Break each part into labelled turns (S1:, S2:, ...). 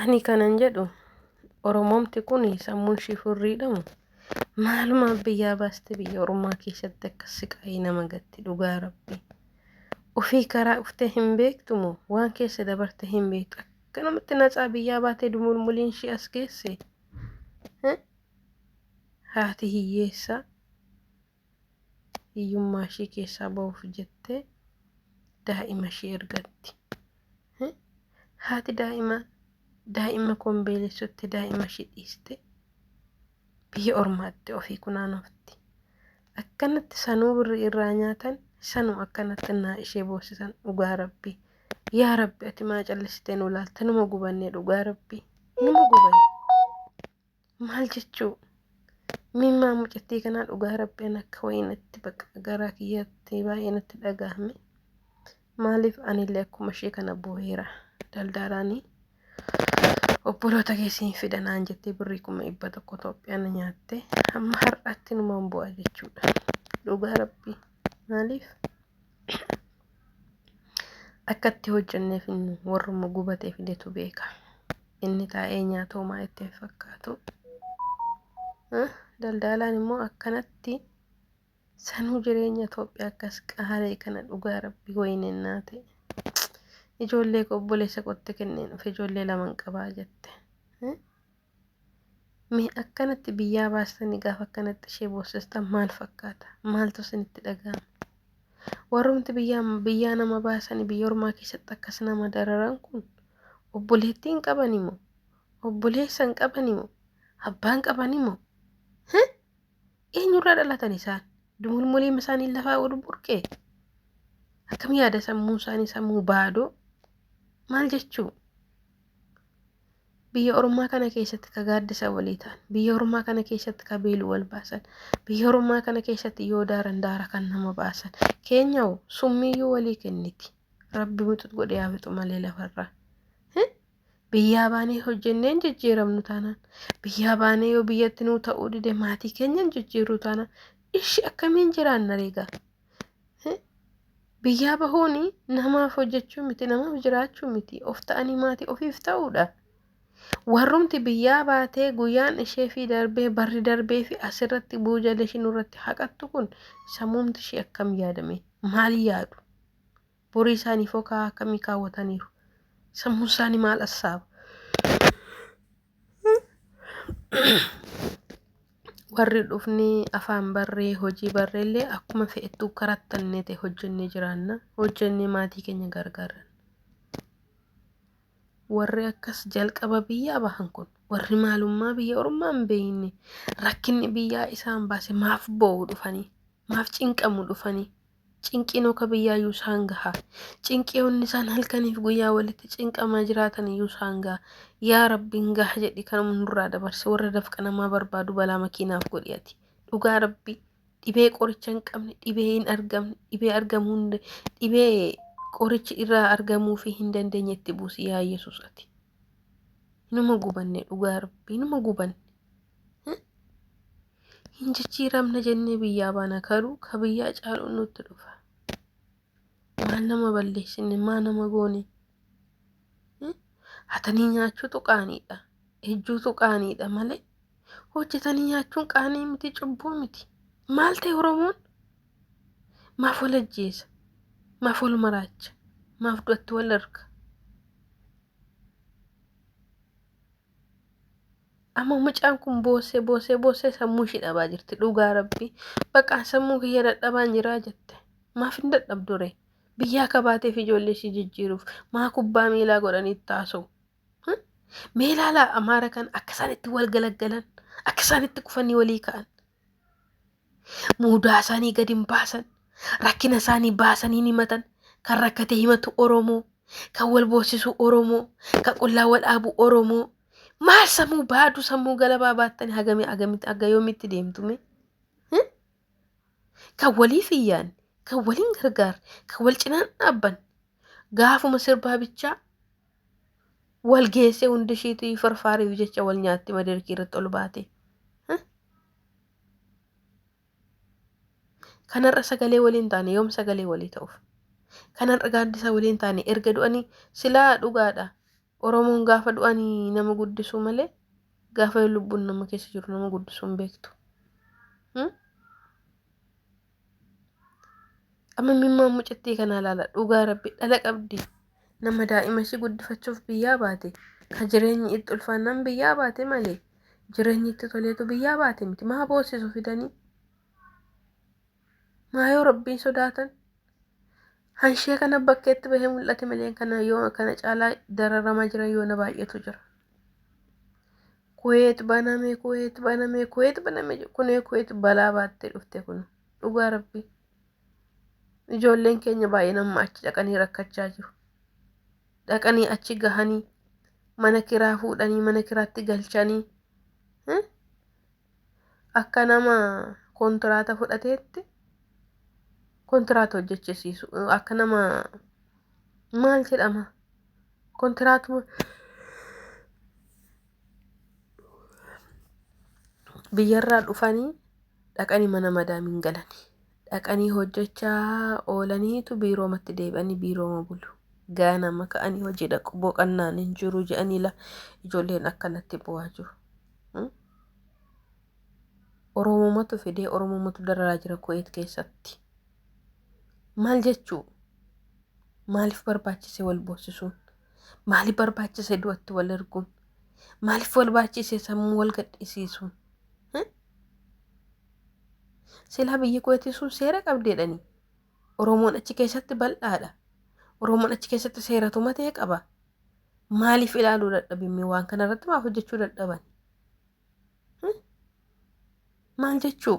S1: Ani kanan jedhu Oromoomti kun sammuun ishii furriidhamu maalumaaf biyyaa baaste biyya ormaa keessatti akkas siqaayii nama gatti dhugaa rabbi. Ofii karaa dhuftee hin beektu moo waan keessa dabarte hin beektu akkanumatti natsaa biyyaa baatee dumulmuliin ishii as geesse. Haati hiyyeessaa hiyyummaa ishii keessaa ba'uuf jettee daa'ima ishii ergatti. Haati daa'ima daa'ima koon beelessutti daa'ima ishii dhiiste biyya ormaatti ofii kunaanofti. Akkanatti sanuu birri irraa nyaatan sanuu akkanatti naa ishee boosisan dhugaa rabbi. Yaa rabbi ati maa callistee nu laalta numa gubannee dhugaa rabbi numa gubanne. Maal jechuu mimmaa mucattii kanaa dhugaa rabbi an akka wayii natti baqa garaa kiyyatti baay'ee natti dhagahame. Maaliif anillee akkuma ishee kana boo'eera daldaalaanii obboloota keessi hin fida naan jettee birrii 100,000 Itoophiyaa na nyaatte hamma har'aatti numaan bu'a jechuudha. Dhugaa rabbii maaliif akka itti hojjenneef inni warruma gubatee fidetu beeka. Inni taa'ee nyaata homaa itti hin fakkaatu. Daldaalaan immoo akkanatti sanuu jireenya Itoophiyaa akkas qaalee kana dhugaa rabbii wayinennaa ta'e. Ijoollee koo obboleessa kootti kenneen dhufe ijoollee laman qabaa jette. Mee akkanatti biyyaa baastanii gaafa akkanatti ishee boossistan maal fakkaata? Maaltu isinitti dhaga'ama? Warrumti biyyaa biyyaa nama baasanii biyya ormaa keessatti akkas nama dararan kun obboleettii hin qabani moo? Obboleessa hin qabani moo? Abbaa hin qabani moo? Eenyurraa dhalatan isaan? Dumulmuliin isaanii lafaa ol burqee? Akkam yaada sammuun isaanii sammuu baadoo? Maal jechuu? Biyya ormaa kana keessatti ka gaaddisa walii ta'an, biyya ormaa kana keessatti ka beelu wal baasan, biyya ormaa kana keessatti yoo daaran daara kan nama baasan. Keenyawo summiiyyuu walii kenniti. Rabbi muxux godhee haa fixu malee lafarraa. Biyyaa baanee hojjennee hin jijjiiramnu taanaan, biyyaa baanee yoo biyyatti nuu ta'uu dide maatii keenya hin jijjiirru taanaan, ishi akkamiin jiraanna reegaa? Biyyaa bahuun namaaf hojjechuu miti, namaaf jiraachuu miti, of ta'anii maatii ofiif ta'uudha. Warrumti biyyaa baatee guyyaan ishee fi darbee barri darbee fi asirratti buujalee ishii nurratti haqattu kun sammuumti ishee akkam yaadame? Maal yaadu? Borii isaanii fokaa akkamii kaawwataniiru? Sammuun isaanii maal assaaba? Warri dhufnee afaan barree hojii barreellee akkuma fe'ettuu karattannee ta'e hojjennee jiraanna. Hojjennee maatii keenya gargaarra. Warri akkas jalqaba biyyaa bahan kun warri maalummaa biyya ormaa hin beekne rakkinni biyyaa isaan baase maaf boo'u dhufanii maaf cinqamu dhufanii Cinqiin oka biyyaayyuu isaan gaha. Cinqii onni isaan halkaniif guyyaa walitti cinqamaa jiraatan iyyuu isaan gaha. Yaa Rabbi hin gaha jedhi kanuma nurraa dabarsi warra dafqa namaa barbaadu balaa makiinaaf godhi ati. Dhugaa Rabbi dhibee qoricha hin qabne dhibee hin argamne dhibee argamuu hin dhibee qorichi irraa argamuufii hin dandeenye itti buusi yaa Yesuus ati. Inuma gubanne dhugaa Rabbi inuma gubanne. Hin jijjiiramna jennee biyyaa baana garuu ka biyyaa caalu nutti dhufa. Maal nama balleessine maa nama goone? Hatanii nyaachuutu qaaniidha. Ejjuutu qaaniidha malee hojjetanii nyaachuun qaanii miti cubbuu miti. Maal ta'e Oromoon? Maaf wal ajjeesa? Maaf wal maraacha? Maaf du'atti wal arga? Amma mucaan kun boossee boossee boossee sammuu ishii dhabaa jirti dhugaa rabbii. Baqaa sammuu kiyya dadhabaan jiraa jette. Maaf hin dadhabdu ree? Biyyaa akka baateef ijoollee ishii jijjiiruuf maa kubbaa miilaa godhanii itti haasa'u? Mee ilaalaa Amaara kan akka isaan itti wal galaggalan akka isaan itti kufanii walii ka'an. Muudaa isaanii gad hin baasan. Rakkina isaanii baasanii hin himatan. Kan rakkate himatu Oromoo. Kan wal boossisu Oromoo. Kan qullaa wal dhaabu Oromoo. Maal sammuu baaduu sammuu galabaa baattanii hagamii hagamitti haga yoomitti deemtu mee? Kan waliif hin yaadne, kan waliin gargaarre, kan wal cinaan dhaabbanne. Gaafuma sirbaa bichaa wal geessee hundi ishiitu farfaariif jecha wal nyaatti madarkii irratti ol baate. Kanarra sagalee waliin taane yoom sagalee walii ta'uuf? Kanarra gaaddisa waliin taane erga du'anii silaa dhugaadha. Oromoon gaafa du'anii nama guddisuu malee gaafa lubbuun nama keessa jiru nama guddisuu hin beektu. Amma mimmaan mucattii kanaa ilaala, dhugaa rabbi dhala qabdi. Nama daa'ima ishii guddifachuuf biyyaa baate, ka jireenyi itti ulfaannaan biyyaa baate malee jireenyi itti toleetu biyyaa baate miti. Maa boosisu fidanii? Maa yoo rabbiin sodaatan? Hanshee kana bakkeetti bahee mul'ate malee kana yoo kana caalaa dararamaa jiran yoo na baay'eetu jira. Kuweet baname, Kuweet baname, Kuweet baname, kunee Kuweet balaa baattee dhufte kun dhugaa rabbii. Ijoolleen keenya baay'een amma achi dhaqanii rakkachaa jiru. Dhaqanii achi gahanii mana kiraa fuudhanii mana kiraatti galchanii akka nama kontiraata fudhateetti kontiraata hojjechisiisu, akka nama maal jedhama, kontiraatuma biyyarraa dhufanii dhaqanii mana madaamiin galanii dhaqanii hojjechaa oolaniitu biiroomatti deebi'anii biirooma bulu. Ganama ka'anii hojii dhaqu, boqonnaan hin jiru jedhanii la ijoolleen akkanatti bu'aa jiru. Oromumatu fidee Oromumatu dararaa jira Kuweet keessatti. Maal jechuu? Maaliif barbaachise wal boossisuun? Maaliif barbaachise du'atti wal erguun? Maaliif barbaachise sammuu wal gadhisiisuun? Silaa biyyi Kuweetii sun seera qabdeedhani. Oromoon achi keessatti bal'aadha. Oromoon achi keessatti seera tumatee qaba. Maaliif ilaaluu dadhabime? Waan kanarratti maaf hojjechuu dadhaban? Maal jechuu?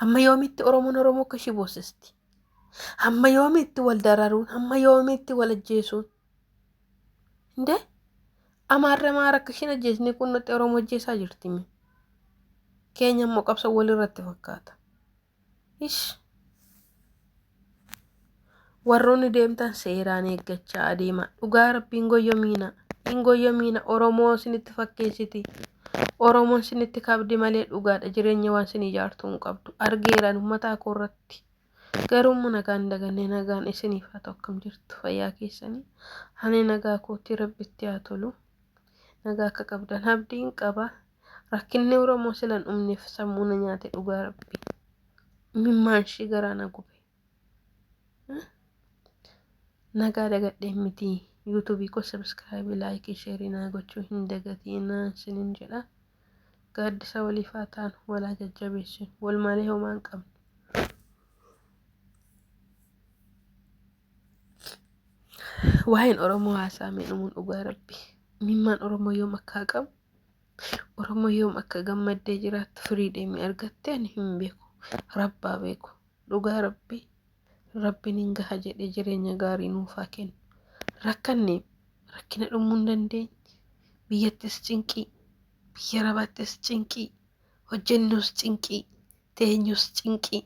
S1: Hamma yoomitti Oromoon Oromoo akka ishii boossisti? Hamma yoomitti wal dararuun? Hamma yoomitti wal ajjeesuun? Indee Amaarri Amaara akka ishiin ajjeesne kun nutti Oromoo ajjeesaa jirti. Keenya immoo qabsoo walirratti fakkaata. Ish. Warroonni deemtan seeraan eeggachaa adeema. Dhugaa rabbi hin goyyomiina. Hin goyyomiina. Oromoo isinitti fakkeessiti. Oromoon isinitti kabdi malee dhugaadha. Jireenya waan isin ijaartu hin qabdu. Argeeraan uummataa koo irratti. Garuu immoo nagaan dagannee nagaan isiniif haa ta'u. Akkam jirtu, fayyaa keessanii? Ani nagaa kootii, rabbitti haa tolu. Nagaa akka qabdan abdiin qaba. Rakkinni Oromoo silan dhumneef sammuu na nyaate, dhugaa rabbi. Mimmaan ishii garaa na gube. Nagaa dagadheen miti. Yuutuubii koo subscribe, like, share naa gochuu hin dagatiin isiniin jedha. Gaaddisa waliif haa taanu, walaa jajjabeessinu. Wal malee homaa hin qabnu. Waa'een Oromoo haasa'amee dhumuun, dhugaa rabbi. Mimmaan Oromoo yoom akka haqamu, Oromoo yoom akka gammaddee jiraattu, firii deemee argatte ani hin beeku. Rabbaa beeku. Dhugaa rabbi, rabbiin hin gaha jedhee jireenya gaarii nuuf haa kennu. Rakkanne, rakkina dhumuu hin dandeenye. Biyyattis cinqii, biyya rabaattis cinqii, hojjennus cinqii, teenyus cinqii,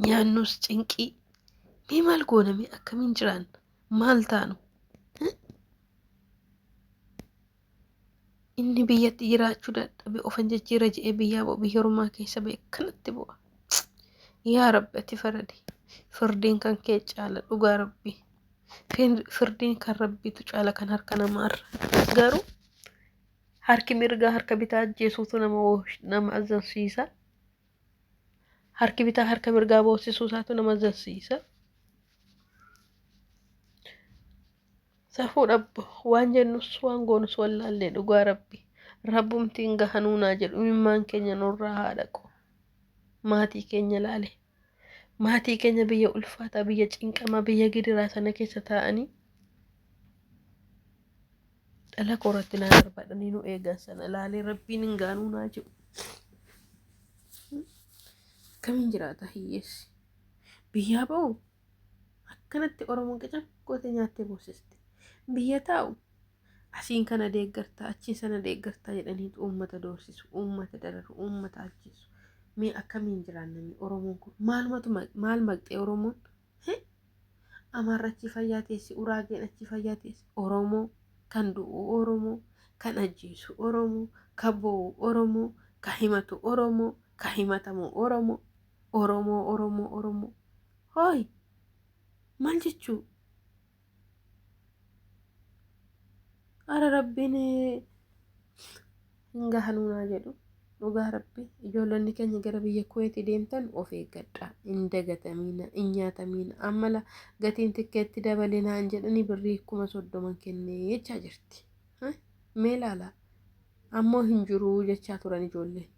S1: nyaannus cinqii. Mee maal goona? Mee akkamiin jiraanna? Maal taanu? Inni biyyatti jiraachuu dadhabe ofan jijjiira jedhee biyyaa bu'u, biyya ormaa keessa ba'e akkanatti bu'a. Yaa Rabbi, ati faradi. Firdiin kan kee caala, dhugaa Rabbi. Firdiin kan Rabbiitu caala kan harka namaarra. Garuu harki mirgaa harka bitaa ajjeesuutu nama azansiisa. Harki bitaa harka mirgaa boossisuu isaatu nama azansiisa. Safuu dhabbu waan jennus waan goonus wallaallee, dhugaa rabbi. Rabbumtiin gahanuu naa jedhu, imimmaan keenya nurraa haa dhaqu. Maatii keenya laale. Maatii keenya biyya ulfaataa, biyya cinqamaa, biyya gidiraa sana keessa taa'anii dhala koorratti naa darbadhanii nu eegan sana laalee rabbiin hin gaanuu naa jedhu. Akkamiin jiraata hiyyeessi? Biyyaa ba'u akkanatti Oromoon qicam goote nyaattee boosisti. Biyya taa'u asiin kana deeggartaa, achiin sana deeggartaa jedhaniitu uummata doorsisu, uummata dararu, uummata ajjeesu. Mee akkamiin jiraannami Oromoon kun? Maalumatu maal maqxee Oromoon? Amaarri achi fayyaa teessi, Uraageen achi fayyaa teessi. Oromoo kan du'u Oromoo, kan ajjeesu Oromoo, kan boo'u Oromoo, kan himatu Oromoo, kan himatamu Oromoo. Oromoo, Oromoo, Oromoo. Hooy! Maal jechuu? Ara rabbiin hin gahanuu naa jedhu dhugaa rabbi ijoollonni keenya gara biyya kuweetii deemtan of eeggadha hin dagatamiina hin nyaatamiina ammala gatiin tikkeetti dabalee naan jedhanii birrii 30,000 kennee jechaa jirti mee ilaala ammoo hin jiruu jechaa turan ijoolleen.